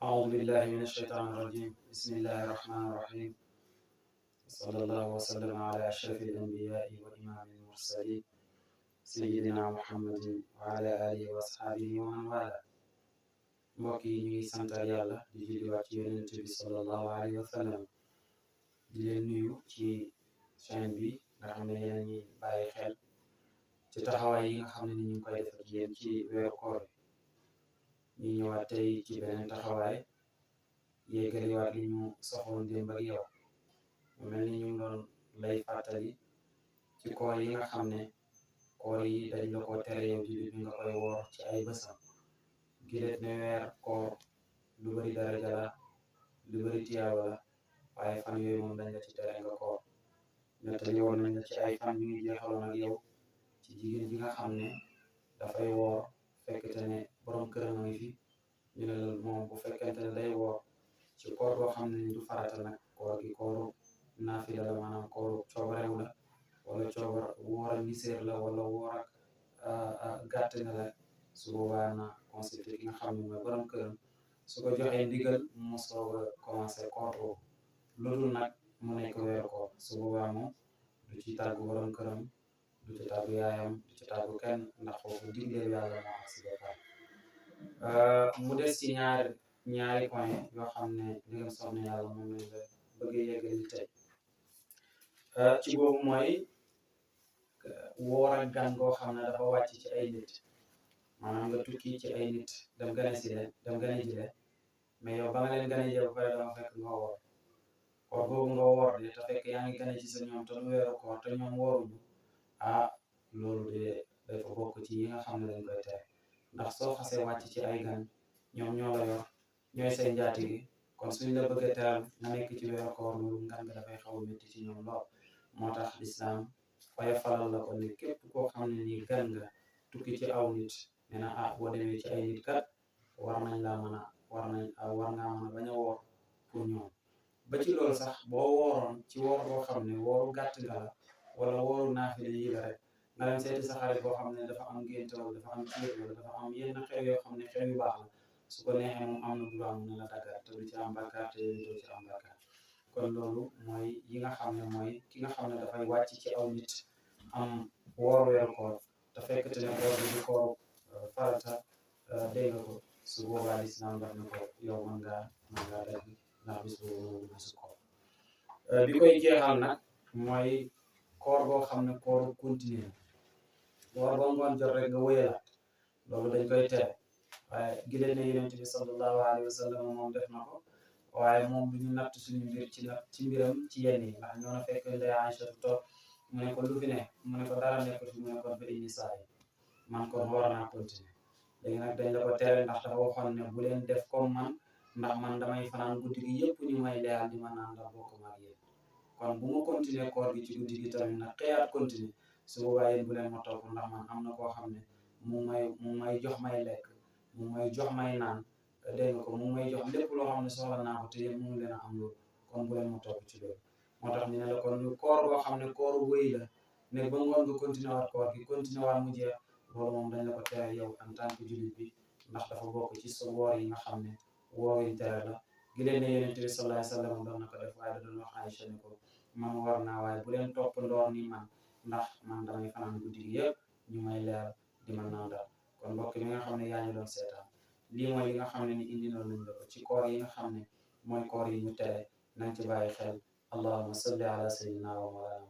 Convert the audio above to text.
أعوذ بالله من الشيطان الرجيم بسم الله الرحمن الرحيم صلى الله وسلم على أشرف الأنبياء وإمام المرسلين سيدنا محمد وعلى آله وأصحابه ومن والاه mbokk yi ñu ngi santal yàlla di julliwaat ci yonent bi sallallahu alayhi wa sallam di leen nuyu ci chaîne bi nga xam ne yéen a ngi bàyyi xel ci taxawaay yi nga xam ne ni ñu ngi koy def ak yéen ci weeru koor ñu ñëwaat tey ci beneen taxawaay yéegaliwaat li ñu soxoon démb ak yow mu mel ni ñu ngi doon lay fàttali ci koor yi nga xam ne koor yi dañ la ko tere yow jullit bi nga koy woor ci ay bësam gileet ne weer koor lu bari daraja la lu bari tiyaaba la waaye fan yooyu moom dañ la ci tere nga koor nettali woon nañ la ci ay fan ñu ngi jeexaloon ak yow ci jigéen ji nga xam ne dafay woor fekkente ne borom këram a ngi fi ñu ne la moom bu fekkente ne day woor ci koor boo xam ne ni du farata nag koor gi kooru naafila la maanaam kooru coobarew la wala coobar woor ak niseer la wala woor ak gàtt na la su boobaa na consulté ki nga xam ne mooy borom këram su ko joxee ndigal mu soog a commencé koor boobu loolu nag mu nekk weeru koor su boobaa moom du ci tàggu borom këram du ci tàggu yaayam du ci tàggu kenn ndax foofu digleelu yàlla moo ak si boppam mu des ci ñaari point yoo xam ne digam soxna yàlla moom lañ la bëggee yeggali tey ci boobu mooy woor ak gan goo xam ne dafa wàcc ci ay nit maanaam nga tukki ci ay nit dem gane ji leen mais yow ba nga leen gane ji ba pare dama fekk nga woor koor boobu nga woor de te fekk yaa ngi gane ci sa ñoom te lu weeru koor te ñoom wooruñu loolu de dafa bokk ci yi nga xam ne dañ koy tere ndax soo xasee wàcc ci ay gan ñoom ñoo la yor ñooy say njaatige kon suñ la bëggee teral nga nekk ci weeru koor loolu ngan nga dafay xaw a métti ci ñoom lool moo tax lislaam waaye falal la ko ne képp koo xam ne nii gan nga tukki ci aw nit nee na boo demee ci ay nit kat war nañ laa mën a war ngaa mën a bañ a woor pour ñoom ba ci loolu sax boo wooroon ci woor boo xam ne wooru gàtt nga la wala wooru naafile yi la rek nga dem seeti sa xarit boo xam ne dafa am ngénte wala dafa am ciir wala dafa am yenn xew yoo xam ne xew yu baax la su ko neexee moom am na droit mu ne la daggaat te du ci am bàkkaar te doo ci am bàkkaar kon loolu mooy yi nga xam ne mooy ki nga xam ne dafay wàcc ci aw nit am woor weeru koor te fekk te ne koor bi di kooru farata dégg nga ko su boobaa lislaam daf na ko yow mën ngaa dagg ndax bis boobu na su koor bi koy jeexal nag mooy koor boo xam ne kooru continue woor ba ngoon jot rek nga wéyalaat loolu dañ koy tere waaye gilee ne yonent bi sallallahu alayhi wa sallam moom def na ko waaye moom du ñu natt suñu mbir ci mbiram ci yenn yi ndax ñoo na fekk Ndey Aïcha toog mu ne ko lu fi ne mu ne ko dara nekkul fi mu ne ko ba indi saa yi man kon war naa continuer léegi nag dañ la ko tere ndax dafa waxoon ne bu leen def comme man ndax man damay fanaan guddi gi yëpp ñu may leyal di ma naan ndax bokk ma ak yéen kon bu ma continuer koor gi ci guddi gi tamit nag xëyaat continuer su boobaa yéen bu leen ma topp ndax man am na koo xam ne mu may jox may lekk mu may jox may naan dégg nga ko mu may jox lépp loo xam ne soxla naa ko te yéen mënu leen a am loolu kon bu leen ma topp ci loolu moo tax ñu ne la kon koor boo xam ne kooru wéy la ne ba ngoon nga continuer waat koor gi continuer waat mu jeex loolu moom dañ la ko tere yow en tant que jullit bi ndax dafa bokk ci sa woor yi nga xam ne woor yi tere la gi leen ne yonent bi sallallahu alayhi wa sallam doon na ko def waaye da doon wax Aïcha ne ko man war naa waaye bu leen topp ndoor ni man ndax man damay fanaan guddi gi yëpp ñu may leer di ma nandal kon mbokk mi nga xam ne yaa ngi doon seetaan lii mooy li nga xam ne ni indi noonu nañ la ko ci koor yi nga xam ne mooy koor yi ñu tere nañ ci bàyyi xel allahumma salli ala sayyidina wa mawlana